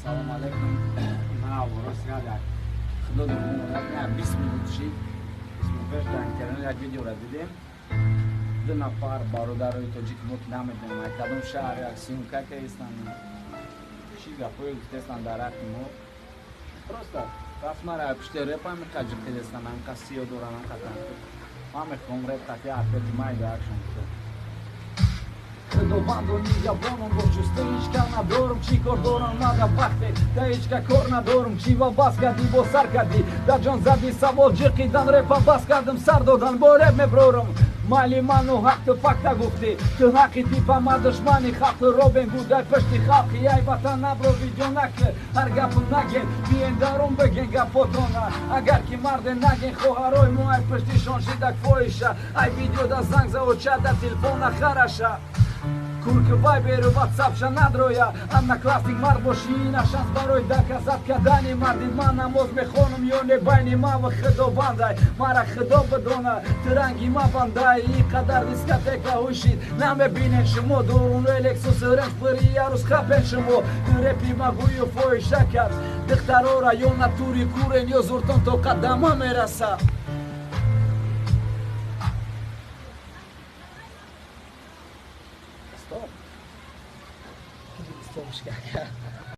Салом алейкум. Ман рост як худо дурмон, 20 минут шид. 20 минут пеш дар интернет як видеоро дидем. Ду нафар бародарои тоҷик, мо ки намедонем кадом шаҳр, як съёмка кардистанд. Чӣ гапҳое гуфтестанд дар ҳаққи мо. Просто рафт мара пушти реп ҳамиқа ҷиқидестанд, ҳамиқа сиё доранд, ҳамиқа танқид. Ман мехоҳам реп қатъи ответи майда акшн кунам. Худованду нигаҳбоном бош, ҷусту ҳеҷ кар надорум, чӣ кор дорам мада вақте да ҳеҷ ка кор надорум. Чӣ ва бас кардӣ, бо сар кардӣ, дар ҷон задӣ савол ҷиқидан, репа бас кардам, сар додан, бо реп меброрам. Майли ману ҳақту факта гуфтӣ, ту ҳаққи типа, ма душмани халқу робен будай пушти халқи. Ай ватан набро, видео накӣ, ҳар гапу наген, биен дарун биген гапотона. Агар ки марде наген, хоҳарои мо ай пуштишон шидак фоҳиша. Ай видеода занг за очада телефона хараша. Курки вайберу ватсапша надроя. Одноклассник мард бошӣ, ина шанс барои доказать кардани марди. Ман намоз мехонам ё не, байни ман ва худовандай, мара худо бидона, ту ранги ма бандай. Ин қадар дискотека ҳушид намебинен шумо, дуруну лексус ренж пири ярӯз хапен шумо. Репи ма гӯю фоҳиша кард духтарора, ё натури курен, ё зуртон то қадама мераса. Стоп. Стоп.